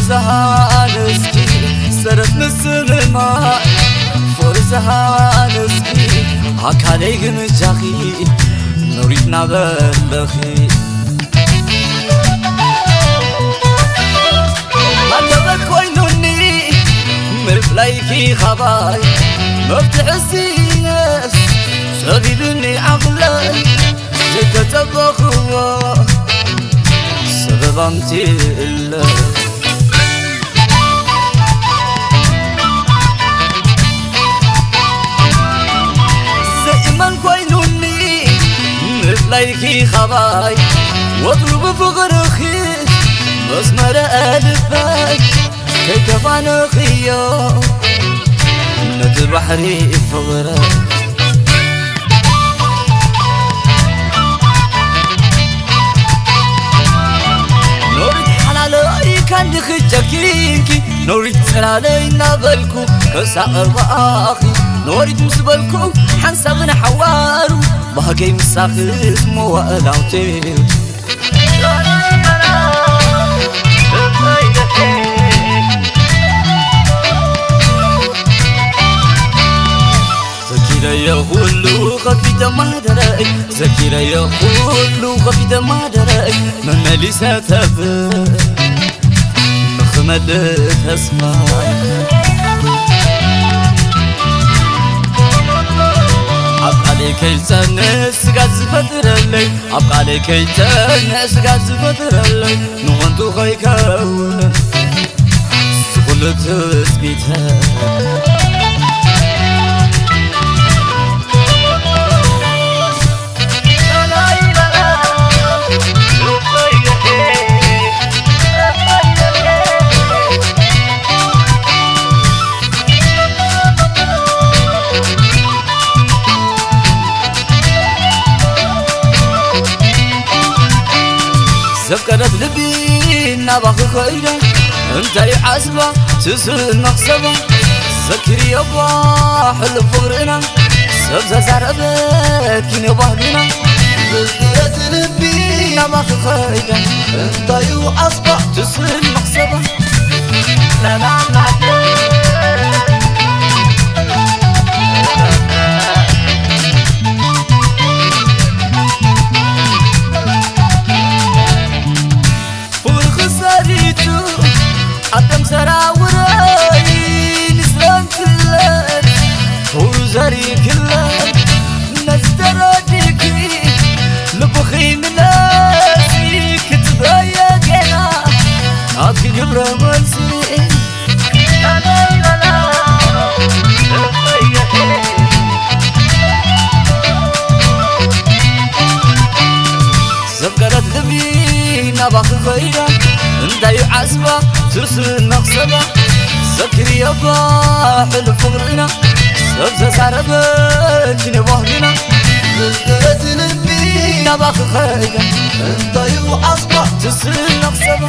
ዝሃባን እስኪ ሰረት ምስምማዕ ፍቕሪ ዝሃባን እስኪ ኣካለይ ግን እጃኺ ኖሪት ናበለኺ ሃለበት ኮይኑኒ ምፍላይኪ ኻባይ መፍትሒ ስየስ ጸቢብኒ ዓቕለይ ዘይተጸበኽዎ ሰበብ ኣምጺእለ ዘይእመን ኮይኑኒ ምፍላይኪ ኻባይ ወትሩ ብፍቕርኺ መስመረ ልበይ ከይተፋነኽዮ ነቲ ባሕሪ ፍቕረ ኖሪት ሓላለይ ካንዲኺ ጨኪንኪ ኖሪት ጽላለይ እናበልኩ ከሳቐባኺ ኖሪት ምስ በልኩ ሓንሳብ ንሓዋሩ ባህገይ ምሳኺ ስመዋእላውቴ ዘኪረዮ ኩሉ ከፊተ ማህደረይ ዘኪረዮ ኩሉ ከፊተ ማህደረይ መመሊሰ ተብ ንኽመልእ ተስፋ ኣብ ቃለይ ከይጸንዕ ስጋት ዝፈጥረለይ ኣብ ቃለይ ከይጸንዕ ስጋት ዝፈጥረለይ ንኾንቱ ከይከውን ዝኹሉ ትጽቢተ ዘፍቀረት ልቢ ናባኺ ኸይዳ እንታይ ዓስባ ትስእል መኽሰባ ዘኪርዮ እባ ሕሉፍ ፍቕርና ሰብ ዘዛረበት ኪንዮ ባህልና ዘፍቀረት ልቢ ናባኺ ኸይዳ እንታዩ ዓስባ ትስእል መኽሰባ ፍቕርኺ ሰሪቱ ኣደም ሰራውረይ ንስረን ክለት ፍቕሩ ዘሪክለት ነዚ ተረዲእኪ ልብኺ ምለሲ ክትበየ ጌና ናትኪ ግብረ መልሲ ዘፍቀረት ልቢ ናባኺ ኸይዳ እንታይ ዓስባ ትርስን መኽሰባ ዘኪርዮ እባ ሕሉፍ ፍቕርና ሰብ ዘዛረበኪ ንባህልና ዘፍቀረት ልቢ ናባኺ ኸይዳ እንታይ ዓስባ ትርስን መኽሰባ